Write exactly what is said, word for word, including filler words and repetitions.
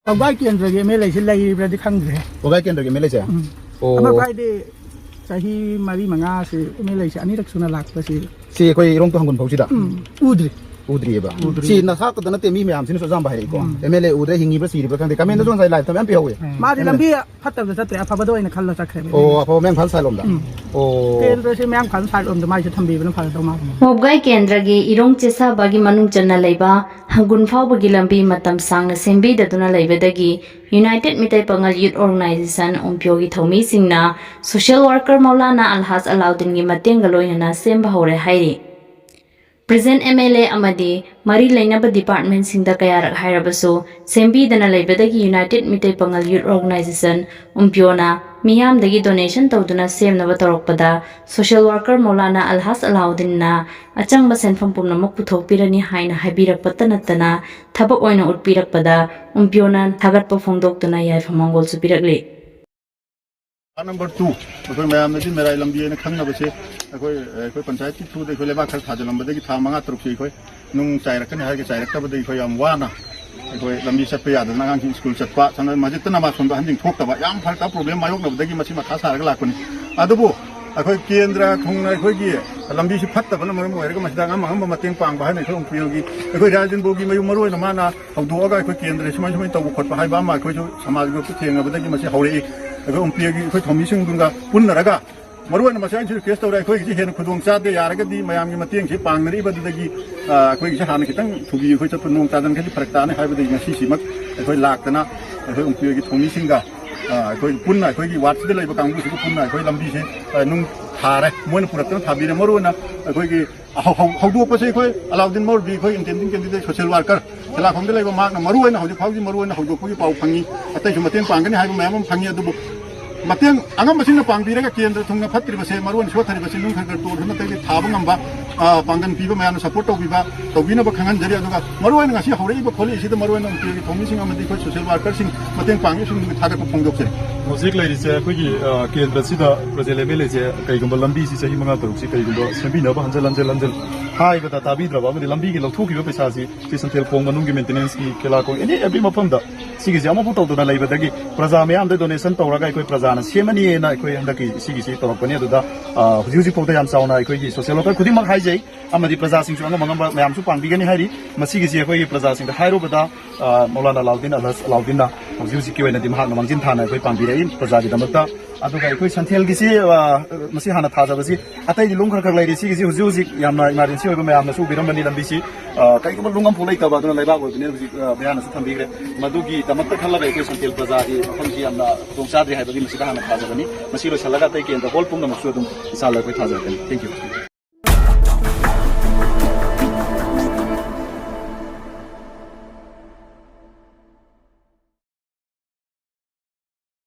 ꯄꯧꯒꯥꯏ ꯀꯦꯟꯗ꯭ꯔꯒꯤ M L AC ꯂꯩꯔꯤꯕ꯭ꯔꯗꯤ ꯈꯪꯗ꯭ꯔꯦ꯫ ꯄꯧꯒꯥꯏ ꯀꯦꯟꯗ꯭ꯔꯒꯤ ꯑꯦꯝ ꯑꯦꯜ ꯑꯦꯁꯦ? ꯎꯝ꯫ ꯑꯣ꯫ ꯑꯃ ꯄꯥꯏꯗꯤ ꯆꯍꯤ ꯃꯔꯤ ꯃꯉꯥꯁꯤ ꯑꯦꯝ ꯑꯦꯜ ꯑꯦꯁꯤ ꯑꯅꯤꯔꯛ ꯁꯨꯅ ꯂꯥꯛꯄꯁꯤ꯫ ꯁꯤ ꯑꯩꯈꯣꯏ ꯏꯔꯣꯡ ꯇꯨ ꯍꯪꯒꯨꯟ ꯐꯥꯎꯁꯤꯗ? ꯎꯝ, ꯎꯗ꯭ꯔꯤ꯫ ꯎꯗ꯭ꯔꯤꯑꯕ? ꯎꯗ꯭ꯔꯤ꯫ ꯁꯤ ꯅꯁꯥ ꯈꯛꯇ ꯅꯠꯇꯦ, ꯃꯤ ꯃꯌꯥꯝꯁꯤꯅꯁꯨ ꯑꯌꯥꯝꯕ ꯍꯥꯏꯔꯛꯏꯀꯣ꯫ ꯎꯝ꯫ ꯑꯦꯝ ꯑꯦꯜ ꯑꯦ ꯎꯗ꯭ꯔꯦ, ꯍꯤꯡꯉꯤꯕ꯭ꯔꯥ ꯁꯤꯔꯤꯕ꯭ꯔꯥ ꯈꯪꯗꯦ꯫ ꯀꯃꯦꯟꯗꯁꯨ ꯉꯁꯥꯏ ꯂꯥꯏꯞꯇ ꯃꯌꯥꯝ ꯄꯤꯍꯧꯋꯦ꯫ ꯎꯝ꯫ ꯃꯥꯗꯤ ꯑꯦꯝ ꯑꯦꯜ ꯑꯦ꯫ ꯂꯝꯕꯤ ꯐꯠꯇꯕꯗ ꯆꯠꯇ꯭ꯔꯦ, ꯑꯐꯕꯗ ꯑꯣꯏꯅ ꯈꯜꯂ ꯆꯠꯈ꯭ꯔꯦꯕ꯫ ꯑꯣ, ꯑꯐꯕ ꯃꯌꯥꯝ ꯈꯜ ꯁꯥꯏꯠꯂꯣꯝꯗ? ꯎꯝ꯫ ꯑꯣ꯫ ꯀꯦꯟꯗ꯭ꯔꯁꯦ ꯃꯌꯥꯝ ꯈꯜ ꯁꯥꯏꯠꯂꯣꯝꯗ ꯃꯥꯏꯁꯦ ꯊꯝꯕꯤꯕꯅ ꯐꯒꯗꯧ ꯃꯥꯜꯂꯦ꯫ ꯄꯧꯒꯥꯏ ꯀꯦꯟꯗ꯭ꯔꯒꯤ ꯏꯔꯣꯡ ꯆꯦꯁꯥꯕꯒꯤ ꯃꯅꯨꯡ ꯆꯟꯅ ꯂꯩꯕ ꯍꯪꯒꯨꯟ ꯐꯥꯎꯕꯒꯤ ꯂꯝꯕꯤ ꯃꯇꯝ ꯁꯥꯡꯅ ꯁꯦꯝꯕꯤꯗꯗꯨꯅ ꯂꯩꯕꯗꯒꯤ United ꯃꯤꯇꯩ ꯄꯥꯉꯜ Youth Organization, ꯎꯝꯄꯤꯌꯣꯒꯤ ꯊꯧꯃꯤꯁꯤꯡꯅ social worker Maulana ꯑꯜꯍꯥꯖ ꯑꯂꯥꯎꯗꯤꯟꯒꯤ ꯃꯇꯦꯡꯒ ꯂꯣꯏꯅꯅ ꯁꯦꯝꯕ ꯍꯧꯔꯦ ꯍꯥꯏꯔꯤ꯫ Present ꯑꯦꯝ ꯑꯦꯜ ꯑꯦ ꯑꯃꯗꯤ ꯃꯔꯤ ꯂꯩꯅꯕ department ꯁꯤꯡꯗ ꯀꯌꯥꯔꯛ ꯍꯥꯏꯔꯕꯁꯨ ꯁꯦꯝꯕꯤꯗꯅ ꯂꯩꯕꯗꯒꯤ United ꯃꯤꯇꯩ ꯄꯥꯉꯜ Youth Organization, ꯎꯝꯄꯤꯌꯣꯅ ꯃꯤꯌꯥꯝꯗꯒꯤ donation ꯇꯧꯗꯨꯅ ꯁꯦꯝꯅꯕ ꯇꯧꯔꯛꯄꯗ social worker ꯃꯧꯂꯥꯅꯥ ꯑꯜꯍꯥꯖ ꯑꯂꯥꯎꯗꯤꯟꯅ ꯑꯆꯪꯕ ꯁꯦꯟꯐꯝ ꯄꯨꯝꯅꯃꯛ ꯄꯨꯊꯣꯛꯄꯤꯔꯅꯤ ꯍꯥꯏꯅ ꯍꯥꯏꯕꯤꯔꯛꯄꯇ ꯅꯠꯇꯅ ꯊꯕꯛ ꯑꯣꯏꯅ ꯎꯠꯄꯤꯔꯛꯄꯗ ꯎꯝꯄꯤꯌꯣꯅ ꯊꯥꯒꯠꯄ ꯐꯣꯡꯗꯣꯛꯇꯨꯅ ꯌꯥꯏꯐ ꯃꯪꯒꯣꯜꯁꯨ ꯄꯤꯔꯛꯂꯤ꯫ Ward number two, ꯑꯩꯈꯣꯏ ꯃꯌꯥꯝꯅꯗꯤ ꯃꯦꯔꯥꯏ ꯂꯝꯕꯤ ꯍꯥꯏꯅ ꯈꯪꯅꯕꯁꯦ, ꯑꯩꯈꯣꯏ, ꯑꯩꯈꯣꯏ ꯄꯟꯆꯥꯌꯠꯀꯤ through ꯗ ꯑꯩꯈꯣꯏ ꯂꯩꯕꯥꯛ ꯈꯔ ꯊꯥꯖꯤꯜꯂꯝꯕꯗꯒꯤ ꯊꯥ ꯃꯉꯥ ꯇꯔꯨꯛꯁꯦ ꯑꯩꯈꯣꯏ ꯅꯨꯡ ꯆꯥꯏꯔꯛꯀꯅꯤ ꯍꯥꯏꯔꯒ ꯆꯥꯏꯔꯛꯇꯕꯗꯒꯤ ꯑꯩꯈꯣꯏ ꯌꯥꯝ ꯋꯥꯅ ꯑꯩꯈꯣꯏ ꯂꯝꯕꯤ ꯆꯠꯄ ꯌꯥꯗꯗꯅ ꯑꯉꯥꯡꯁꯤꯡ ꯁ꯭ꯀꯨꯜ ꯆꯠꯄ, ꯁꯝꯅ ꯃꯁꯖꯤꯠꯇ ꯅꯃꯥꯖ ꯁꯣꯟꯕ ꯑꯍꯟꯁꯤꯡ ꯊꯣꯛꯇꯕ, ꯌꯥꯝ ꯐꯔꯛ ꯇꯥꯕ problem ꯃꯥꯌꯣꯛꯅꯕꯗꯒꯤ ꯃꯁꯤ ꯃꯊꯥ ꯁꯥꯔꯒ ꯂꯥꯛꯄꯅꯤ꯫ ꯑꯗꯨꯕꯨ ꯑꯩꯈꯣꯏ ꯀꯦꯟꯗ꯭ꯔ ꯊꯨꯡꯅ ꯑꯩꯈꯣꯏꯒꯤ ꯂꯝꯕꯤꯁꯤ ꯐꯠꯇꯕꯅ ꯃꯔꯝ ꯑꯣꯏꯔꯒ ꯃꯁꯤꯗ ꯑꯉꯝ ꯑꯉꯝꯕ ꯃꯇꯦꯡ ꯄꯥꯡꯕ ꯍꯥꯏꯅ ꯑꯩꯈꯣꯏ ꯎꯝꯄꯤꯌꯣꯒꯤ, ꯑꯩꯈꯣꯏ ꯔꯥꯖꯦꯟꯕꯣꯒꯤ ꯃꯌꯨꯝ ꯃꯔꯨꯑꯣꯏꯅ ꯃꯥꯅ ꯍꯧꯗꯣꯛꯑꯒ ꯑꯩꯈꯣꯏ ꯀꯦꯟꯗ꯭ꯔ ꯁꯨꯃꯥꯏ ꯁꯨꯃꯥꯏꯅ ꯇꯧꯕ ꯈꯣꯠꯄ ꯍꯥꯏꯕ ꯑꯃ ꯑꯩꯈꯣꯏꯁꯨ ꯁꯃꯥꯖ group ꯇ ꯊꯦꯡꯅꯕꯗꯒꯤ ꯃꯁꯤ ꯍꯧꯔꯛꯏ꯫ ꯑꯩꯈꯣꯏ ꯎꯝꯄꯤꯌꯣꯒꯤ ꯑꯩꯈꯣꯏ ꯊꯧꯃꯤꯁꯤꯡꯗꯨꯒ ꯄꯨꯟꯅꯔꯒ ꯃꯔꯨꯑꯣꯏꯅ ꯃꯁꯤ ꯑꯩꯅꯁꯨ request ꯇꯧꯔꯦ, ꯑꯩꯈꯣꯏꯒꯤꯁꯤ ꯍꯦꯟꯅ ꯈꯨꯗꯣꯡ ꯆꯥꯗꯦ, ꯌꯥꯔꯒꯗꯤ ꯃꯌꯥꯝꯒꯤ ꯃꯇꯦꯡꯁꯤ ꯄꯥꯡꯅꯔꯤꯕꯗꯨꯗꯒꯤ, ꯑ, ꯑꯩꯈꯣꯏꯒꯤꯁꯤ ꯍꯥꯟꯅ ꯈꯤꯇꯪ ꯊꯨꯕꯤ, ꯑꯩꯈꯣꯏ ꯆꯠꯄ ꯅꯣꯡ ꯇꯥꯗꯅꯈ꯭ꯔꯗꯤ ꯐꯔꯛ ꯇꯥꯅꯤ ꯍꯥꯏꯕꯗꯒꯤ ꯉꯁꯤꯁꯤꯃꯛ ꯑꯩꯈꯣꯏ ꯂꯥꯛꯇꯅ ꯑꯩꯈꯣꯏ ꯎꯝꯄꯤꯌꯣꯒꯤ ꯊꯧꯃꯤꯁꯤꯡꯒ, ꯑ, ꯑꯩꯈꯣꯏ ꯄꯨꯟꯅ ꯑꯩꯈꯣꯏꯒꯤ ward ꯁꯤꯗ ꯂꯩꯕ ꯀꯥꯡꯕꯨꯁꯤꯒ ꯄꯨꯟꯅ ꯑꯩꯈꯣꯏ ꯂꯝꯕꯤꯁꯤ, ꯑ, ꯅꯨꯡ ꯊꯥꯔꯦ, ꯃꯣꯏꯅ ꯄꯨꯔꯛꯇꯅ ꯊꯥꯕꯤꯔꯦ꯫ ꯃꯔꯨꯑꯣꯏꯅ ꯑꯩꯈꯣꯏꯒꯤ ꯍꯧ-, ꯍꯧ-, ꯍꯧꯗꯣꯛꯄꯁꯦ ꯑꯩꯈꯣꯏ ꯑꯂꯥꯎꯗꯤꯟ ꯃꯧꯔꯨꯕꯤ, ꯑꯩꯈꯣꯏ intending candidate social worker ꯈꯦꯂꯥꯈꯣꯡꯗ ꯂꯩꯕ ꯃꯍꯥꯛꯅ ꯃꯔꯨꯑꯣꯏꯅ ꯍꯧꯖꯤꯛ ꯐꯥꯎꯒꯤ ꯃꯔꯨꯑꯣꯏꯅ ꯍꯧꯗꯣꯛꯄꯒꯤ ꯄꯥꯎ ꯐꯪꯉꯤ꯫ ꯑꯇꯩꯁꯨ ꯃꯇꯦꯡ ꯄꯥꯡꯒꯅꯤ ꯍꯥꯏꯕ ꯃꯌꯥꯝ ꯑꯃ ꯐꯪꯉꯤ꯫ ꯑꯗꯨꯕꯨ ꯃꯇꯦꯡ ꯑꯉꯝꯕꯁꯤꯡꯅ ꯄꯥꯡꯕꯤꯔꯒ ꯀꯦꯟꯗ꯭ꯔ ꯊꯨꯡꯅ ꯐꯠꯇ꯭ꯔꯤꯕꯁꯦ, ꯃꯔꯨꯑꯣꯏꯅ ꯁꯣꯠꯊꯔꯤꯕꯁꯦ ꯅꯨꯡ ꯈꯔ ꯈꯔ ꯇꯣꯛꯑꯁꯨ ꯅꯠꯇ꯭ꯔꯒꯗꯤ ꯊꯥꯕ ꯉꯝꯕ, ꯑ, ꯄꯥꯡꯒꯜ ꯄꯤꯕ ꯃꯌꯥꯝꯅ support ꯇꯧꯕꯤꯕ, ꯇꯧꯕꯤꯅꯕ ꯈꯪꯍꯟꯖꯔꯤ꯫ ꯑꯗꯨꯒ ꯃꯔꯨꯑꯣꯏꯅ ꯉꯁꯤ ꯍꯧꯔꯛꯏꯕ ꯈꯣꯠꯂꯛꯏꯁꯤꯗ ꯃꯔꯨꯑꯣꯏꯅ ꯎꯝꯄꯤꯌꯣꯒꯤ ꯊꯧꯃꯤꯁꯤꯡ ꯑꯃꯗꯤ ꯑꯩꯈꯣꯏ social worker ꯁꯤꯡ ꯃꯇꯦꯡ ꯄꯥꯡꯉꯤꯕꯁꯤꯡꯗꯨꯒꯤ ꯊꯥꯒꯠꯄ ꯐꯣꯡꯗꯣꯛꯆꯔꯤ꯫ ꯍꯧꯖꯤꯛ ꯂꯩꯔꯤꯁꯦ ꯑꯩꯈꯣꯏꯒꯤ, ꯑ, ꯀꯦꯟꯗ꯭ꯔꯁꯤꯗ present ꯑꯦꯝ ꯑꯦꯜ ꯑꯦꯁꯦ ꯀꯩꯒꯨꯝꯕ ꯂꯝꯕꯤꯁꯤ ꯆꯍꯤ ꯃꯉꯥ ꯇꯔꯨꯛꯁꯤ ꯀꯩꯒꯨꯝꯕ ꯁꯦꯝꯕꯤꯅꯕ ꯍꯟꯖꯤꯜ ꯍꯟꯖꯤꯜ ꯍꯟꯖꯤꯜ ꯍꯥꯏꯕꯗ ꯇꯥꯕꯤꯗ꯭ꯔꯕ ꯑꯃꯗꯤ ꯂꯝꯕꯤꯒꯤ ꯂꯧꯊꯣꯛꯈꯤꯕ ꯄꯩꯁꯥꯁꯤ ꯁꯤ ꯁꯟꯊꯦꯜ ꯈꯣꯡ ꯃꯅꯨꯡꯒꯤ maintenance ꯀꯤ ꯀꯦꯂꯥꯈꯣꯡ any every ꯃꯐꯝꯗ ꯁꯤꯒꯤꯁꯦ ꯑꯃꯐꯥꯎ ꯇꯧꯗꯅ ꯂꯩꯕꯗꯒꯤ ꯄ꯭ꯔꯖꯥ ꯃꯌꯥꯝꯗ ꯗꯣꯅꯦꯁꯟ ꯇꯧꯔꯒ ꯑꯩꯈꯣꯏ ꯄ꯭ꯔꯖꯥꯅ ꯁꯦꯝꯃꯅꯤꯅ ꯑꯩꯈꯣꯏ ꯍꯟꯗꯛꯀꯤ ꯁꯤꯒꯤꯁꯤ ꯇꯧꯔꯛꯄꯅꯤ꯫ ꯑꯗꯨꯗ, ꯑ, ꯍꯧꯖꯤꯛ ꯍꯧꯖꯤꯛ ꯐꯥꯎꯗ ꯌꯥꯝ ꯆꯥꯎꯅ ꯑꯩꯈꯣꯏꯒꯤ ꯁꯣꯁꯤꯌꯦꯜ ꯋꯥꯔꯀꯔ ꯈꯨꯗꯤꯡꯃꯛ ꯍꯥꯏꯖꯩ, ꯑꯃꯗꯤ ꯄ꯭ꯔꯖꯥꯁꯤꯡꯁꯨ ꯑꯉꯝ ꯑꯉꯝꯕ ꯃꯌꯥꯝꯁꯨ ꯄꯥꯡꯕꯤꯒꯅꯤ ꯍꯥꯏꯔꯤ꯫ ꯃꯁꯤꯒꯤꯁꯤ ꯑꯩꯈꯣꯏꯒꯤ ꯄ꯭ꯔꯖꯥꯁꯤꯡꯗ ꯍꯥꯏꯔꯨꯕꯗ, ꯑ, ꯃꯧꯂꯥꯅꯥ ꯑꯂꯥꯎꯗꯤꯟ ꯑꯜꯍꯖ ꯑꯂꯥꯎꯗꯤꯟꯅ ꯍꯧꯖꯤꯛ ꯍꯧꯖꯤꯛꯀꯤ ꯑꯣꯏꯅꯗꯤ ꯃꯍꯥꯛꯅ ꯃꯥꯡꯖꯤꯟ ꯊꯥꯅ ꯑꯩꯈꯣꯏ ꯄꯥꯡꯕꯤꯔꯛꯏ ꯄ꯭ꯔꯖꯥꯒꯤꯗꯃꯛꯇ꯫ ꯑꯗꯨꯒ ꯑꯩꯈꯣꯏ ꯁꯟꯊꯦꯜꯒꯤꯁꯤ, ꯑ, ꯃꯁꯤ ꯍꯥꯟꯅ ꯊꯥꯖꯕꯁꯤ ꯑꯇꯩꯗꯤ ꯂꯨꯝ ꯈꯔ ꯈꯔ ꯂꯩꯔꯤ꯫ ꯁꯤꯒꯤꯁꯤ ꯍꯧꯖꯤꯛ ꯍꯧꯖꯤꯛ ꯌꯥꯝꯅ ꯏꯃꯥꯔꯖꯦꯟꯁꯤ ꯑꯣꯏꯕ ꯃꯌꯥꯝꯅꯁꯨ ꯎꯕꯤꯔꯝꯃꯅꯤ ꯂꯝꯕꯤꯁꯤ꯫ ꯑ, ꯀꯔꯤꯒꯨꯝꯕ ꯂꯨꯝ ꯑꯃꯐꯥꯎ ꯂꯩꯇꯕ, ꯑꯗꯨꯅ ꯂꯩꯕꯥꯛ ꯑꯣꯏꯕꯅꯤꯅ ꯍꯧꯖꯤꯛ, ꯑ, ꯃꯌꯥꯝꯅꯁꯨ ꯊꯝꯕꯤꯈ꯭ꯔꯦ꯫ ꯃꯗꯨꯒꯤꯗꯃꯛꯇ ꯈꯜꯂꯒ ꯑꯩꯈꯣꯏ ꯁꯟꯊꯦꯜ ꯄ꯭ꯔꯖꯥꯒꯤ ꯃꯐꯝꯁꯤ ꯌꯥꯝꯅ ꯈꯨꯗꯣꯡ ꯆꯥꯗ꯭ꯔꯦ ꯍꯥꯏꯕꯒꯤ ꯃꯁꯤꯗ ꯍꯥꯟꯅ ꯊꯥꯖꯕꯅꯤ꯫ ꯃꯁꯤ ꯂꯣꯏꯁꯤꯜꯂꯒ ꯑꯇꯩ ꯀꯦꯟꯗ꯭ꯔ ꯍꯣꯜ ꯄꯨꯝꯅꯃꯛꯁꯨ ꯑꯗꯨꯝ ꯏꯝꯐꯥꯜꯗ ꯑꯩꯈꯣꯏ ꯊꯥꯖꯔꯛꯀꯅꯤ꯫ Thank you꯫